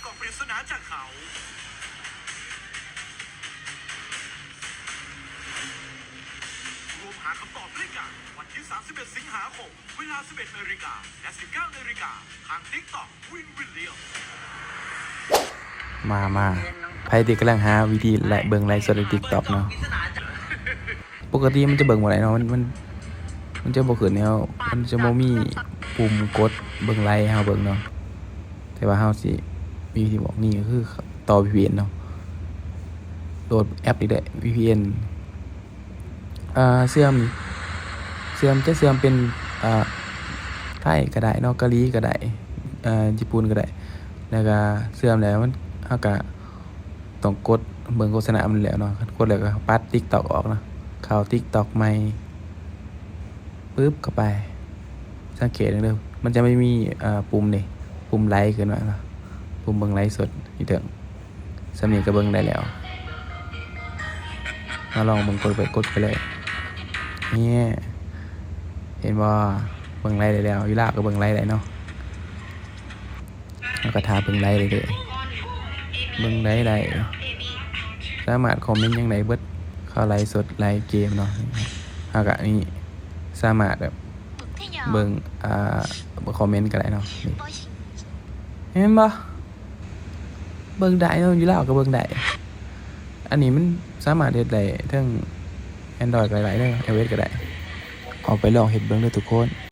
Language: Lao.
กล่องปริศนาจากเขา รวมหาคำตอบด้วยกัน วันที่ สามสิบเอ็ด สิงหาคม เวลา สิบเอ็ด นาฬิกา และ สิบเก้า นาฬิกา ทาง TikTok Win William ມາ ມາ ໃຜທີ່ກຳລັງຫາວິທີໄລ ເບິ່ງໄລຟ໌ສົດໃນ TikTok ເນາະ, ປົກກະຕິມັນຈະເບິ່ງບໍ່ໄດ້ເນາະ, ມັນ ມັນ ມັນຈະບໍ່ຂຶ້ນໃຫ້ເຮົາ, ມັນຈະບໍ່ມີປຸ່ມກົດເບິ່ງໄລຟ໌ໃຫ້ເຮົາເບິ່ງເນາະ. ແຕ່ວ່າເຮົາຊິມີວິທີບອກນີ້ ກໍຄືຕໍ່ VPN ເນາະ, ໂຫຼດແອັບອີກແລ້ວ VPN ອ່າ ເຊື່ອມ ເຊື່ອມ ຈະເຊື່ອມເປັນ ອ່າ ໄທກໍໄດ້ເນາະ, ເກົາຫຼີກໍໄດ້, ອ່າ ຍີ່ປຸ່ນກໍໄດ້. ແລ້ວກໍເຊື່ອມແລ້ວມັນ ເຮົາກໍຕ້ອງກົດເບິ່ງໂຄສະນາມັນແລ້ວເນາະ, ກົດແລ້ວກໍປັດ TikTok ອອກເນາະ, ເຂົ້າ TikTok ໃໝ່ ປຶບ ເຂົ້າໄປ. ສັງເກດເບິ່ງເດີ ມັນຈະມີ ເອີ ປຸ່ມນີ້ ປຸ່ມໄລຟ໌ຂຶ້ນມາເນາະ, ປຸ່ມເບິ່ງໄລຟ໌ສົດຢູ່ເທິງ. ສ່ຳນີ້ກໍເບິ່ງໄດ້ແລ້ວ. ມາລອງເບິ່ງ, ກົດໄປ, ກົດໄປເລີຍ. ນີ້ ເຫັນບໍ່? ເບິ່ງໄລຟ໌ໄດ້ແລ້ວ. ຢູ່ລາວກໍເບິ່ງໄລຟ໌ໄດ້ເນາະ. ເຮົາກໍຖ້າເບິ່ງໄລຟ໌ໄດ້ເດີ, ເບິ່ງໄລຟ໌ໄດ້, ສາມາດຄອມເມັນຫຍັງໄດ້ເບິດ. ເຂົ້າໄລຟ໌ສົດ, ໄລຟ໌ເກມເນາະ. ເຮົາກໍນີ້ ສາມາດແບບເບິ່ງ ອ່າ ຄອມເມັນກໍໄດ້ເນາະ. ນີ້ ເຫັນບໍ່? ເບິ່ງໄດ້ເນາະ, ຢູ່ລາວກໍເບິ່ງໄດ້. ອັນນີ້ມັນສາມາດເຮັດໄດ້ເທິງ Android ກໍໄດ້ເດີ, iOS ກໍໄດ້. ເອົາໄປລອງເຮັດເບິ່ງເດີທຸກຄົນ.